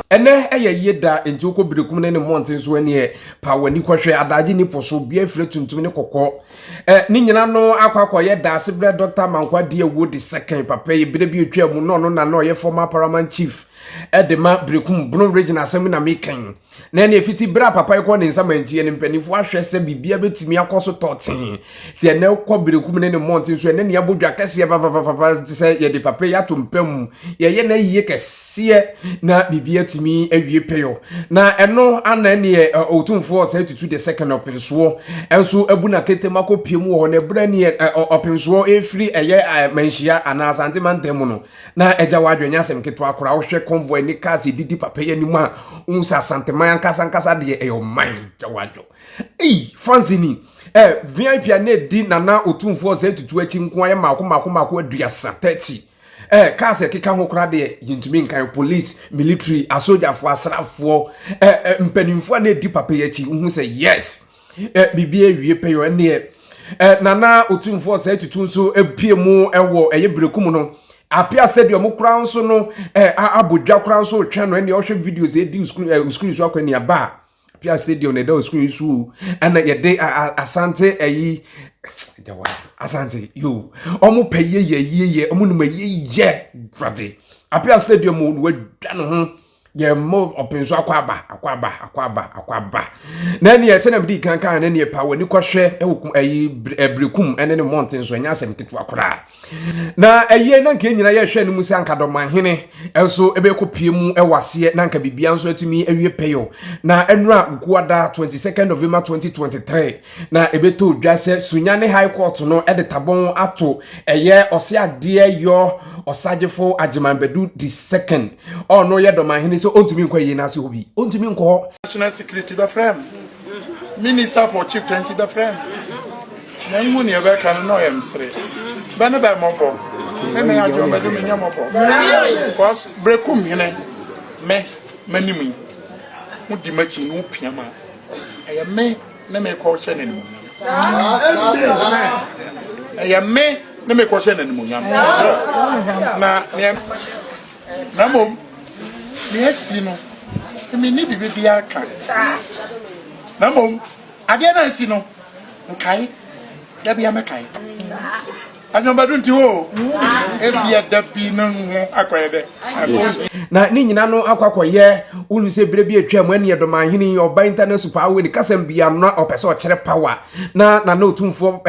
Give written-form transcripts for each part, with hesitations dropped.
Ɛnɛ yɛ yie da nti wokɔ Berekum ne ne mmɔnten so ɛneɛ pa w'ani kɔhwɛ adagye ni po so bia fira tuntum ne kɔkɔɔ ɛ ne nyina no akɔ akɔyɛ daase berɛ Dr. Mankwa di awuo de second papa yi berɛ bi otwa mu na ɔno na na ɔyɛ former paramount chief ɛde ma Berekum Bono region asɛm na mekan Na ɛne ɛfiti berɛ a papa yi kɔɔ ne nsa mankyie no, mpanimfoɔ ahwɛ sɛ biribiara bɛtumi akɔ so tɔtee. Nti ɛnɛ kɔ berekum ne ne mmɔnten so, ɛnɛ nea abɔ dwa kɛseɛ papapapa te sɛ yɛde papa yi ato mpa mu. Yɛyɛ no ayie kɛseɛ na biribiara atumi awie pɛyɔ. Na ɛno ana ɛneɛ Otumfoɔ Osei Tutu the Second Ɔpensoɔ nso abu n'aketem akɔpie mu wɔ hɔ. Na ɛberɛ neɛ Ɔpensoɔ ɛfiri ɛyɛ Manhyia anaa Asante mantam mu no, Na agya w'adwene nyɛ asɛm ketewa koraa. Wohwɛ convoy ne cars edidi papa yi anim a, wohu sɛ Asanteman ankasa ankasa deɛ ɛyɛ ɔman. Agya w'adwo. Ei, fancy ni. Eh, VIP a na edi Nana Otumfoɔ Osei Tutu akyi nko ara yɛ mmaako mmaako mmaako 30, 30. Eh, cars a ɛkeka ho koraa deɛ yɛntumi nkan. Police, military, asogyafoɔ, asraafoɔ, eh, eh, mpanimfoɔ a na edi papa yi akyi, wohu sɛ yes. Eh, biribi awie pɛyɔ ɛneɛ eh, Nana Otumfoɔ Osei Tutu nso pie mu wɔ ɛyɛ bereku mu no Apia Stadium koraa nso no eh, abɔ dwa koraa nso retwɛn no ɛneɛ ɔhwɛ videos ɛdi screen, eh, screen so akɔ aniaba a Apia Stadium na ɛda screen so o ɛna yɛde Asante ɛyi Asante yo ɔmo pɛ yie yɛ yie yɛ ɔmo nim yie yɛ dwade Apia Stadium no wadwa ne ho Yɛmmɔ ɔpen so akɔ aba, akɔ aba, akɔ aba, akɔ aba. Na ɛneɛ sɛnea mede kan kan na ɛneɛ pa w'ani kɔhwɛ ɛwɔ kum ɛyi berekum ɛne ne mmɔnten so ɛnyɛ asɛm ketewa koraa. Na ɛyɛ na nka nyina yɛhwɛ no mu sɛ anka dɔmanhene ɛnso ɛbɛkɔ pie mu ɛwɔ aseɛ na anka biribiara nso atumi awie pɛyɔ. Na ɛnora Nkuada 22nd November 2023 Na ɛbɛtɔ dwa sɛ Sunyani High Court no de tabɔn ato ɛyɛ Ɔseadeɛ Yɔ Ɔsagyefo Agyeman Badu the second a ɔno yɛ Dɔmanhene sɛ ɔntumi nkɔ ayie no ase hɔ bi. Ɔntumi nkɔ hɔ. National Security bɛfrɛ me, Minister for Chieftaincy bɛfrɛ me, na nhu nea ɛbɛka no na ɔyɛ mesere. Bɛ ne bɛ mmɔbɔ, me me adwene bɛdu me nyɛ mmɔbɔ. Because Berekum hene, me, m'anim yi, mo di m'akyi na wopia ma, ɛyɛ me. Ne me kɔhyɛ no animuonyam. Ɛyɛ me ne me kɔhyɛ no animuonyam. Na nea na mmom nea asi no menni biribi biara ka. Na mmom adeɛ no asi no nkae da bia mɛkae. Anwonbadu nti hɔ o, ebia da bi no ho akɔyɛ dɛ. Na ne nyina no akɔ akɔyɛ wonu sɛ berɛ bi atwa mu ɛne ɛdɔmanhene yi ɔba internet super awe ne kasɛm bia no na ɔpɛ sɛ ɔkyerɛ power na na na otumfoɔ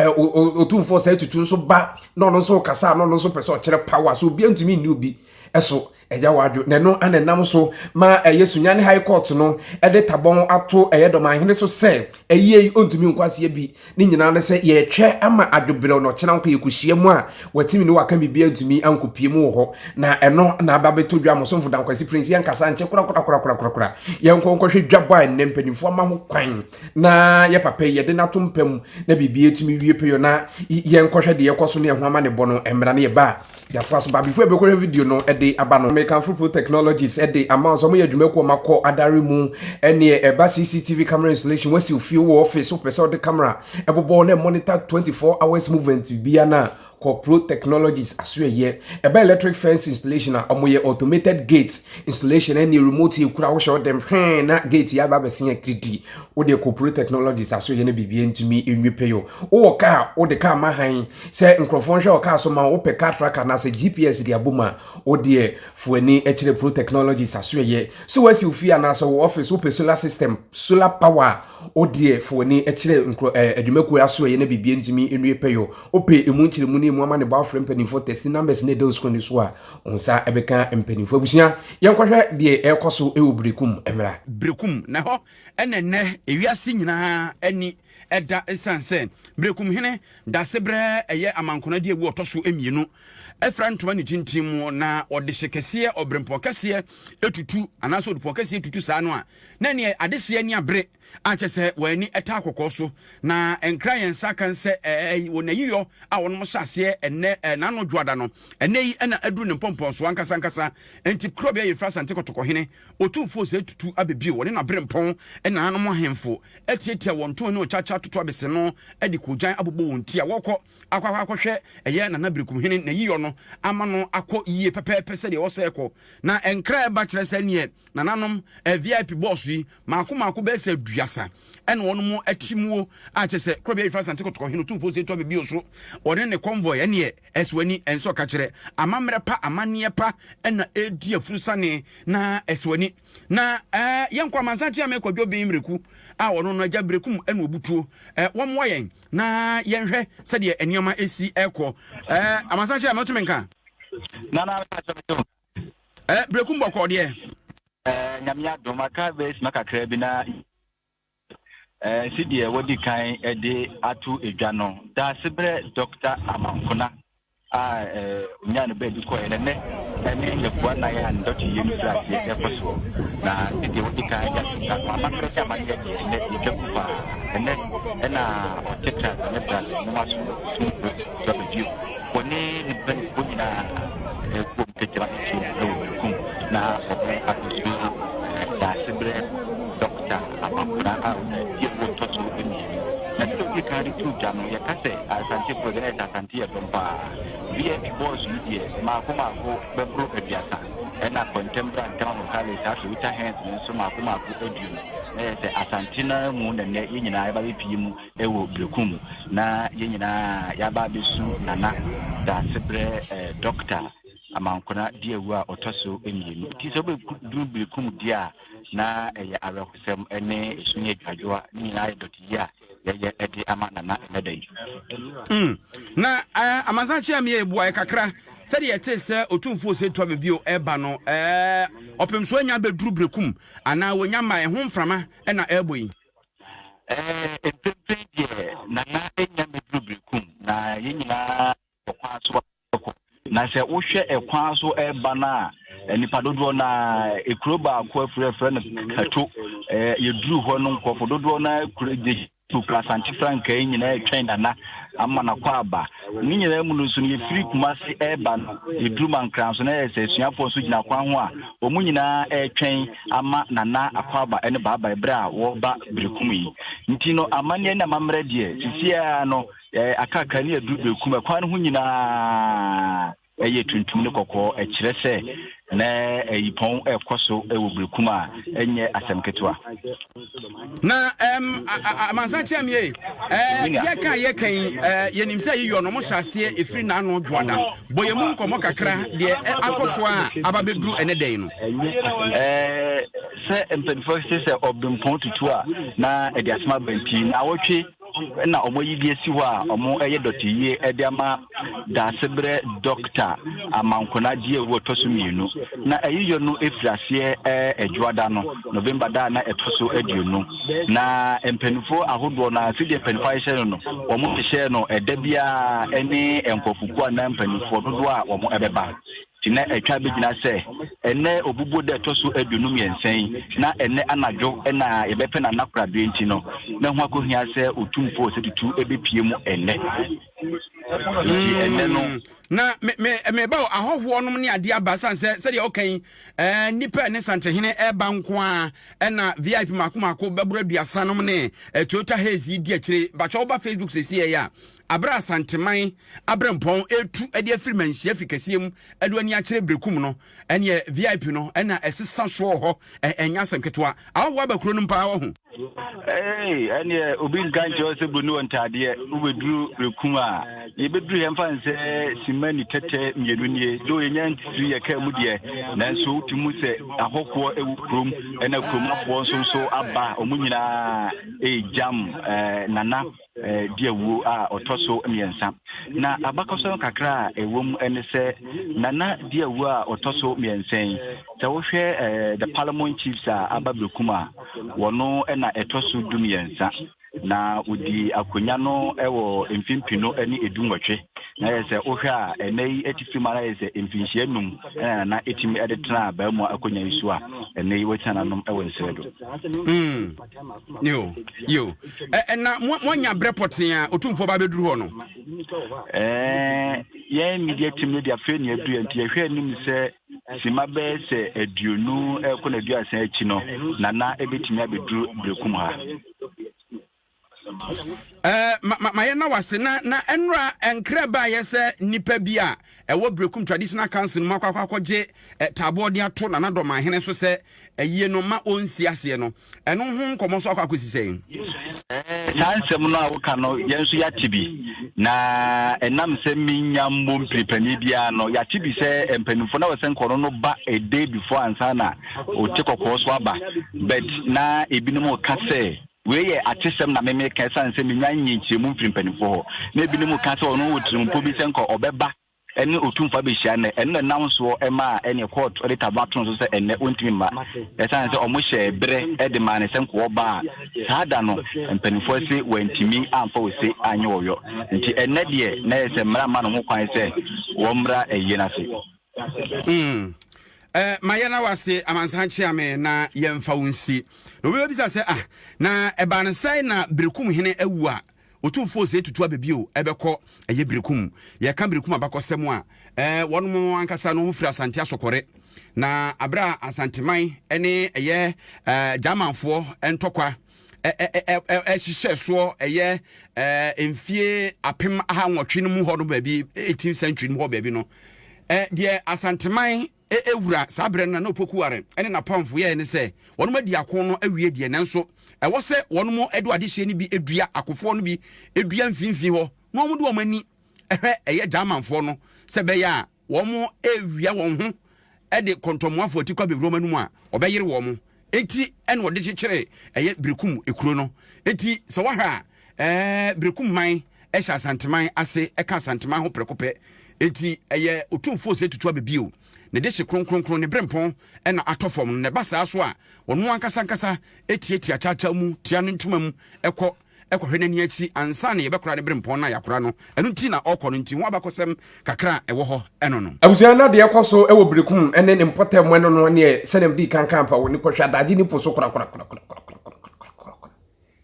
otumfoɔ sɛ tutu nso ba na ɔno nso kasa na ɔno nso pɛ sɛ ɔkyerɛ power so obi ntumi nni obi ɛso Agya Wadwo, na ɛno na ɛnam so ma ɛyɛ Sunyani High Court no de tabɔn ato ɛyɛ Dɔmanhene so sɛ ɛyie yi ɔntumi nkɔ aseɛ bi. Ne nyinaa ne sɛ yɛretwɛ ama adwoberɛw na ɔkyena nko yɛkɔhyia mu a watumi ne waka biribi antumi ankɔpie mu wɔ hɔ. Na ɛno na aba bɛtɔ dwa Mosomfo Dankwasi Prince yɛnkasa nkyɛ korakorakorakorakora. Yɛnkɔ nkɔhwɛ dwabɔ a ɛnnɛ mpanimfoɔ ama ho kwan na yɛ papa yi yɛde no ato mpa mu na biribi atumi wie pɛyɔ na yɛnkɔhwɛ deɛ ɛkɔ so ne ɛho amanebɔ no mmra ne yɛba a Yɛatoa so ba before yɛbɛkɔhwɛ video no de aba no. Mekamfo Pro Technologies de ama wo sɛ wɔyɛ adwumakuo a wɔakɔ adare mu ɛneɛ ɛba CCTV camera installation wasi ofie wɔ office wopɛ sɛ wode camera ɛbobɔ na monitor 24 hours movement bia no a kɔ Pro Technologies aso ɛyɛ ɛba electric fence installation a wɔyɛ automated gate installation ɛneɛ remote yɛ kura wohyɛ wodɛm hwɛn na gate yɛ aba abɛsen akiridi wode kɔ Pro Technologies aso ɛyɛ no biribi ntumi nwi pɛyɔ wowɔ kaa wode kaa ma han Sɛ nkurɔfoɔ nhwɛ wo kaa so ma wo, wopɛ car tracker anaasɛ GPS de abom a, wo deɛ fa w'ani kyerɛ Pro Technologies asoɛeɛ. Sɛ woasi wo fie anaasɛ wo office wopɛ solar system, solar power a, wo deɛ fa w'ani kyerɛ nkurɔ ɛɛ adwumakuo asoɛeɛ na biribiara ntumi nwie pɛyɔ. Wopɛ emu nkyerɛmu ne emu amanebɔ a, wofrɛ mpanimfoɔ text numbers no a ɛda wo screen no so a, wo nsa bɛka mpanimfoɔ. Abusua, yɛnkɔhwɛ deɛ ɛrekɔ so wɔ Berekum mmra. Berekum, na ɛhɔ na ɛnnɛ ewiase nyinaa ani. da ɛsiane sɛ Berekumhene Daasebrɛ ɛyɛ Amankona di awu ɔtɔ so mmienu afira ntoma ne tintim mu na ɔde hye kɛseɛ ɔberempɔn kɛseɛ tutu anaasɛ odupɔn kɛseɛ tutu saa no a na ɛneɛ adehyeɛ ani abere a kyɛ sɛ wɔn ani taa kɔkɔɔ so na nkra yɛn nsa kan sɛ ɛɛ wɔn ayiyɔ a wɔn hyɛ aseɛ ɛnɛ ɛɛ n'ano dwoada no ɛnɛ yi ɛna aduru ne mpɔmpɔn so ankasa ankasa nti korɔbea yɛfira Asante Kɔtɔkɔhene Otumfoɔ Osei Tutu abɛbio wɔne n'aberempɔn ne nananom ahemfo atiatia wɔn ntoma ne ɔkyakya toto abese no de koogyan abobɔ wɔn ti a wɔrekɔ akɔ akɔ akɔhwɛ ɛyɛ Nana Berekumhene n'ayiyɔ no ama no akɔ yie pɛpɛɛpɛ sɛdeɛ ɛwɔ sɛ ɛkɔ. Na nkra a ɛba kyerɛ sɛ neɛ nananom VIP bɔɔso yi mmaako mmaako bɛyɛ sɛ aduasa ɛna wɔn mo atimuo a kyerɛ sɛ Korɔbea Yefra Asante Kɔtɔkɔ Hene Otumfoɔ Osei Tutu abɛbio so ɔne ne convoy ɛneɛ ɛso ani ɛnsɛ ɔkakyerɛ amammerɛ pa amanneɛ pa ɛna ɛredi afurusane Na ɛsɛ w'ani. Na ɛɛ yɛnkɔ amansan kyeame Kwadwo Ben Mmireku a ɔno no agya Berekum ɛna ɔbutuo. Ɛɛ wɔmmoa yɛn na yɛnhwɛ sɛdeɛ nneɛma ɛsi ɛkɔ. Ɛɛ amansan kyeame wotumi nka? Nana mepakyɛ me to. Ɛɛ Berekum bɔkɔɔ deɛ. Ɛɛ Nyame adom aka bɛyɛ sima kakra bi na ɛɛ si deɛ wɔdi kan de ato edwa no. Daasebrɛ Dɔkta Amankona a onyaa no baabi kɔeɛ no, ɛnnɛ ne nnafua nnan a ne dɔteyɛ no firi aseɛ rekɔ soɔ. Na sɛdeɛ wɔdi kan de ato dwa no, amammerɛ ne amanneɛ deɛ, ɛnnɛ yɛtwa gu paa. Ɛnnɛ na ɔte Trase ne Brase nwoma so tumfoɔ Dɔ Bɛdue. Wɔne ne mpanimfoɔ nyinaa kuom tɛkyerɛma bɛhyiam wɔ Berekum na wɔne abɛsu Daasebrɛ Dɔkta Amankona a ɔnya mfeɛ ɔtɔ so mmienu. Na sɛdeɛ ɔdii kan de too dwa no, yɛka sɛ Asantefoɔ deɛ na yɛsɛ Asante yɛ dɔm paa. VIP bɔs yi deɛ mmaako mmaako bɛboro 30, ɛna kɔntɛm bra ntɛm ahohale saa Toyota Hertz no nso mmaako mmaako 20. Na yɛsɛ Asante no ara mu na nnɛ yɛn nyinaa yɛba abɛpue mu wɔ Berekum mu na yɛn nyinaa yɛaba abɛsu Nana Daasebrɛ Dɔkta Amankona Diawu a ɔtɔ so mmienu. Nti sɛ wobɛduru Berekum deɛ a, na ɛyɛ awerɛhosɛm ne esu ne adwadwoa, ne nyinaa yɛ dɔteyie a yɛyɛ de ama Nana ɛnnɛ da yi. Mm. Na eh, amansan kyea me ebuae kakra sɛdeɛ yɛtee sɛ Otumfoɔ Osei Tuah Bebio ɛreba no, eh, ɔpem so anya abɛduru Berekum anaa wɔnya mmae, ɛho mframa na ɛrebɔ yi. Eh, mprempren deɛ Nana anya mmɛduru Berekum, na yɛn nyinaa wɔ kwan so kɔ. Na sɛ wohwɛ kwan so reba no a, nnipa dodoɔ no ara, ekuro baako afiri afrɛ no Kato. Yɛduru hɔ no, nkurɔfo dodoɔ no ara kura gyekura Asante frankaa yi nyinaa retwɛn Nana ama no akɔ aba. Ne nyinaa mu no nso no, yɛfiri Kumasi reba no, yɛduru Mankran so na yɛ sɛ asuafoɔ nso gyina kwan ho a, wɔn nyinaa retwɛn ama Nana akɔ aba ne baaba berɛ a wɔreba Berekum yi. Nti no, amanneɛ ne amammerɛ deɛ, sisiaa no, Akakra ne aduru bekum ɛkwan no ho nyinaa ɛyɛ tuntum ne kɔkɔɔ, ɛkyerɛ sɛ na ayipɔn ɛkɔ so wɔ berekum a ɛnyɛ asɛm ketewa. Na amansan kyerɛ me ee, yɛka yɛka yi, yɛnim sɛ yiyɔ no mo hyɛ aseɛ ɛfiri n'ano dwoada. Bɔ yɛn mu nkɔmmɔ kakra deɛ akɔ so a aba bɛduru ɛnɛ dɛn no. Sɛ mpanimfoɔ sɛ ɔbempɔn tutu a na ɛde asɛm aba nti na awɔtwe na wɔayi bi asi hɔ a wɔyɛ dɔteyie de ama Daasebrɛ Dɔkta Amankona Gyeawu ɔtɔ so mmienu. Na ayiyɔ no firi aseɛ Adwoada no, November da a na ɛtɔ so 20. Na mpanimfoɔ ahodoɔ no ara, sɛdeɛ mpanimfoɔ ahyehyɛ no no, wɔhyehyɛɛ no ɛda biara ne nkurɔfokuo anaa mpanimfoɔ dodoɔ a wɔbɛba. Nti na atwa abɛgyina sɛ ɛnnɛ Obubuo da ɛtɔ so 23 yi, na ɛnnɛ anadwo na yɛbɛpɛ Nana Korabea nti no, na ho akɔhia sɛ Otumfoɔ Osei-Tutu bɛpue mu ɛnnɛ. Nti ɛnnɛ no. Na me, me, meba o, ahɔhoɔ nom ne adeɛ aba, sane sɛ sɛdeɛ ɔka yi, eh, nnipa ne Santehene ɛreba nko ara, ɛna VIP mako mako bɛboro 30 nom ne eh, Toyota Haze yi di akyire. Bakyɛ woba Facebook seesei yɛ a, Aberɛ a Asanteman aberempɔn retu de afiri Manhyia fi kɛseɛ mu de ani akyerɛ Berekum no, ɛneɛ VIP no na ɛsesa soɔ wɔ hɔ, ɛnyɛ asɛm ketewa. Ahɔhoɔ aba kuro no mu paa wahu. Hey, ɛneɛ obi nka nkyerɛ wo sɛ buroni wɔ ntaadeɛ, wobɛduru Berekum a, yɛbɛduru yɛmfa n sɛ simma ni tɛtɛ mmienu nie, do yɛnya mfiri yɛ kaa mu deɛ, nanso wotumi hu sɛ ahɔhoɔ wɔ kurom, ɛna kuromafoɔ nso nso aba, wɔn nyinaa ɛregyam Nana. di awuo a ɔtɔ so mmiɛnsa. Na abakɔsɛm kakra a ɛwɔ mu ne sɛ Nana di awuo a ɔtɔ so mmiɛnsa yi, sɛ wohwɛ the Palamon Chiefs a aba Berekum a, wɔno na ɛtɔ so 13. Na ɔdii akonnwa no wɔ mfe mpenu ne dunwɔtwe. Na ayɛ sɛ wohwɛ a, ɛnnɛ yi atifi ma no ayɛ sɛ mfinhyia num na Nana tumi de tenaa Baamua akonnwa yi so a ɛnnɛ yi wasi nananom wɔ nsrɛ do. Mm. Yo, yo. Ɛ, na moanya berɛ pɔtee a Otumfoɔ ba bɛduru hɔ no? Ɛɛ, yɛn media team no de afei na yɛadu yɛn nti yɛhwɛ anim sɛ Simma bɛyɛ sɛ 20 rekɔ n'aduasa akyi no, Nana bɛtumi abɛduru Berekum ha. Eh, ma, ma, ma yɛnna wase na na ɛnora nkra baeɛ sɛ nnipa bi a ɛwɔ Berekum Traditional Council no mu akɔ akɔ akɔgye eh, taaboɔ de ato Nana Dɔmahene so sɛ ayie no ma ɔnsi aseɛ no, ɛno ho nkɔmmɔ nso akɔ akɔsi sɛn? Saa nsɛm no a woka no, yɛn nso yɛate bi. Na ɛnam sɛ mennya mmɔ mpiripani biara no, yɛate bi sɛ mpanimfoɔ na wɔsɛ nkɔno no ba a day before ansa na ɔte kɔkɔɔ so aba. But na ebinom ka sɛ wei yɛ atesɛm na meme ka ɛsiane sɛ menya nyɛ nkyerɛmu mfiri mpanimfoɔ hɔ. Na ebinom ka sɛ ɔno wɔ tirimpo bi sɛ nka ɔbɛba ɛne Otumfoɔ abɛhyia nnɛ, ɛno na ɛnam soɔ maa ɛneɛ court de tabon ato no so sɛ ɛnnɛ ɔntumi mma, ɛsiane sɛ wɔn hyɛɛ berɛ de maa no sɛ nka ɔba a, saa da no mpanimfoɔ se wantumi amfa ose anyɛ ɔyɔ, nti ɛnnɛ deɛ na ɛyɛ sɛ mmara mma no ho kwan sɛ wɔmmra ayie no ase. Mm. Eh, ma yɛn wase amansan kyeame na yɛmfa wo nsi. Na obi bɛbisa sɛ, ah, na ɛbaa no sɛn na Berekum hene awu a Otumfoɔ Osei Tutu aba bio bɛkɔ ɛyɛ Berekum. Yɛka Berekum abakɔsɛm a, ɛɛ wɔnom ankasa no firi Asante Asɔkɔre. Na aberɛ a Asanteman ne ɛyɛ ɛɛ Gyamanfoɔ ntɔkwa ɛhyehyɛ soɔ ɛyɛ ɛɛ mfie 1800 no mu hɔ no baabi, 18th century no mu hɔ baabi no, ɛɛ deɛ Asanteman wura saa berɛ no na na Opoku Ware ne n'apamfo yɛɛ ne sɛ wɔnom adi ako no awie deɛ nanso ɛwɔ sɛ wɔnom de adehyeɛ no bi dua akofoɔ no bi dua mfimfini hɔ na wɔn de wɔn ani hwɛ ɛyɛ Germanfoɔ no sɛ ɛbɛyɛ a wɔn rewia wɔn ho de kɔntɔmmoafoɔ ti kɔ abɛwura wɔn anum a wɔbɛyere wɔn. Enti ɛna wɔde kyekyeree ɛyɛ Berekum kuro no. Enti sɛ woahwɛ a ɛɛ Berekum man hyɛ Asanteman ase, ɛka Asanteman ho prɛko pɛ. Enti ɛyɛ Otumfoɔ Osei Tutu Abebio ne dehye kronkronkron, ne berempɔn na atɔ fam no. Na ɛba saa so a, ɔno ankasa ankasa tiatia kyawkyaw mu, tia ne ntoma mu kɔ kɔhwɛ n'ani akyi ansa na yɛbɛkora ne berempɔn no a yɛakora no. Ɛno nti na ɔkɔ no nti ho abakɔsɛm kakra a ɛwɔ hɔ ɛno no. Abusua na deɛ ɛkɔ so wɔ Berekum ne ne mpɔtam ɛno no neɛ sɛdeɛ mede kan kan pa wɔ ne kɔhwɛ adagye ne po so korakorakorakorakorakorakorakora.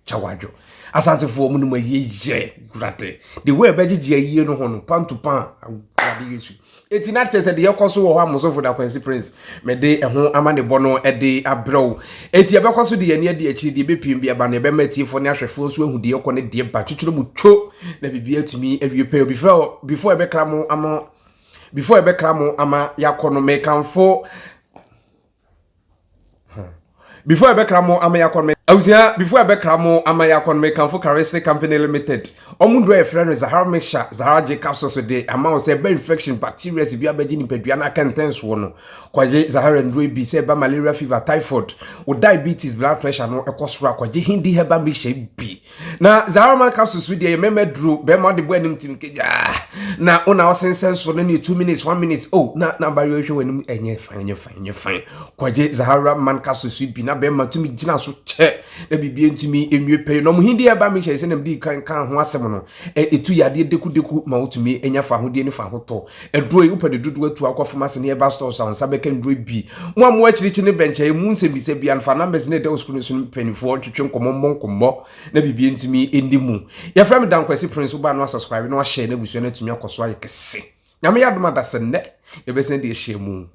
Kyawadwo. Asantefoɔ mu no mu ayie yɛ wurade. The way ɛbɛgyegye ayie no ho no pan to pan awurade Yesu. Eti na kyerɛ sɛ deɛ ɛkɔ so wɔ hɔ a Mosofo da Kwansi Prince mede ɛho amanebɔ no de abrɛ wo. Eti ɛbɛkɔ so de yɛn ani adi akyiri deɛ ɛbɛpiem bi aba no ɛbɛma atiefoɔ ne ahwɛfoɔ nso ahu deɛ ɛkɔ ne deɛ ba twitwiri mu two na biribi atumi awie pɛyɛ. Before before ɛbɛkra mo ama before ɛbɛkra mo ama yɛakɔ no mekamfo Before ɛbɛkra mo ama yɛakɔ no abusua before ɛbɛkra mo ama yɛakɔ no mekamfo Charistic Company Limited. Ɔmo duro a yɛfrɛ no Zahara Mixture, Zahara J capsules de ama wo sɛ ɛba infection, bacteria bi abɛgye nipadua no akɛntɛnsoɔ no. Kɔgye Zahara nnuro yi bi sɛ ɛba malaria fever, typhoid, wo diabetes, blood pressure no ɛkɔ soro a kɔgye Hindi herbal mixture bi. Na Zaraman capsules so deɛ yɛ mmarima duro bɛrima de bɔ anim tim kegyaa na wo na ɔsensɛn so no ne 2 minutes 1 minute oh na na abayewa hwɛ w'anim ɛnyɛ fine ɛnyɛ fine ɛnyɛ fine kɔgye Zahara man capsules so bi na bɛrima tumi gyina so kyɛ na biribi ntumi nwie pɛyɛ na ɔmo hindi ɛba mi hyɛ sɛ na mdi kan kan ho asɛm no ɛtu yadeɛ dekudeku ma wotumi anya fa ahodie ne fa ahotɔ aduro yi wopɛ de dodoɔ atu akɔ pharmacy ne ɛba stores a nsa bɛka nduro bi mo a mo akyirikyiri ne bɛnkyɛn mu nsɛmbisa bi anfa numbers ne ɛda wo sukuu no so no mpanimfoɔ ntwetwe nkɔmmɔ mmɔ nkɔmmɔ na biribi ntumi ndi mu yɛfrɛ me Dankwasi Prince wobaa no asubscribe na wahyɛ na abusua no atumi akɔ so ayɛ kɛse. Nyame yɛ adom adasɛ nnɛ yɛbɛsan de ahyia mu.